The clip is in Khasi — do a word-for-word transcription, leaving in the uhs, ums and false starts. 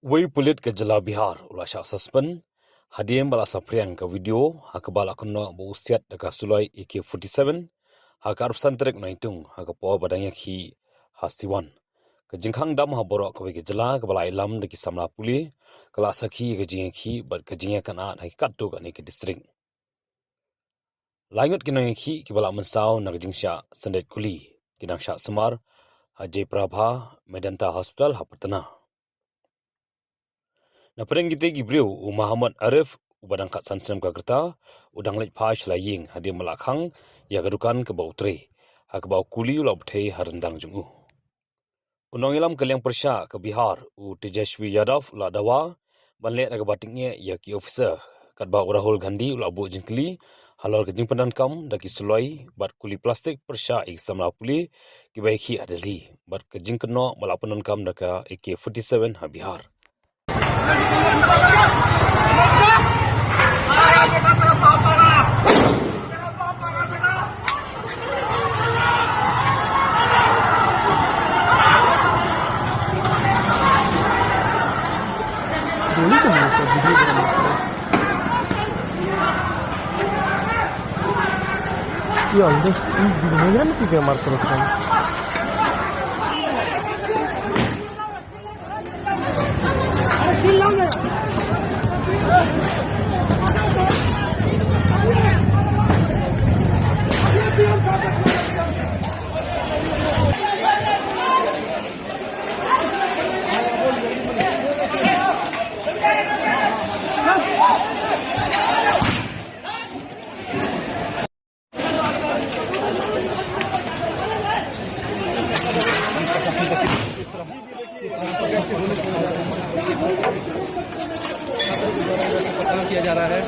Uwei u pulit ka jylla Bihar u la shah suspend hadien ba la saphriang ka video ha kaba la kynnoh ba u siat da ka suloi A K forty-seven ha ka arphew san tarik Naitung ha ka por ba dang ïakhih ha Siwan. Ka jingkhang dam ha baroh kawei ka jylla kaba la ïalam da ki samla pule ka la sakhi ka jingïakhih bad ka jingïakynad ha ki katto katne ki district. Lai ngut ki nongïakhih kiba la mynsaw na ka jingshah syndait kuli ki dang shah sumar ha Jai Prabha Medanta Hospital ha Patna. Na pdeng kitei ki briew, u Muhammad Arif uba dang khatsan snem ka rta u dang leit phai sha la ïing hadien ba la khang ïa ka dukan kaba u trei, ha kaba u kuli u la bthei ha ryndang jong u. U nongïalam ka liang pyrshah ka Bihar, u Tejashwi Yadav, u la dawa ban leh da kaba tyngeh ïa ki officer, katba u Rahul Gandhi u la buh jingkylli halor ka jingpyndonkam da ki suloi bad kuli plastik pyrshah ïa ki samla pule kiba ïakhih ha Delhi bad ka jingkynnoh ba la pyndonkam da ka A K forty-seven ha Bihar. Ya, udah. Ini gimana nih, kayak marker kan? किया जा रहा है।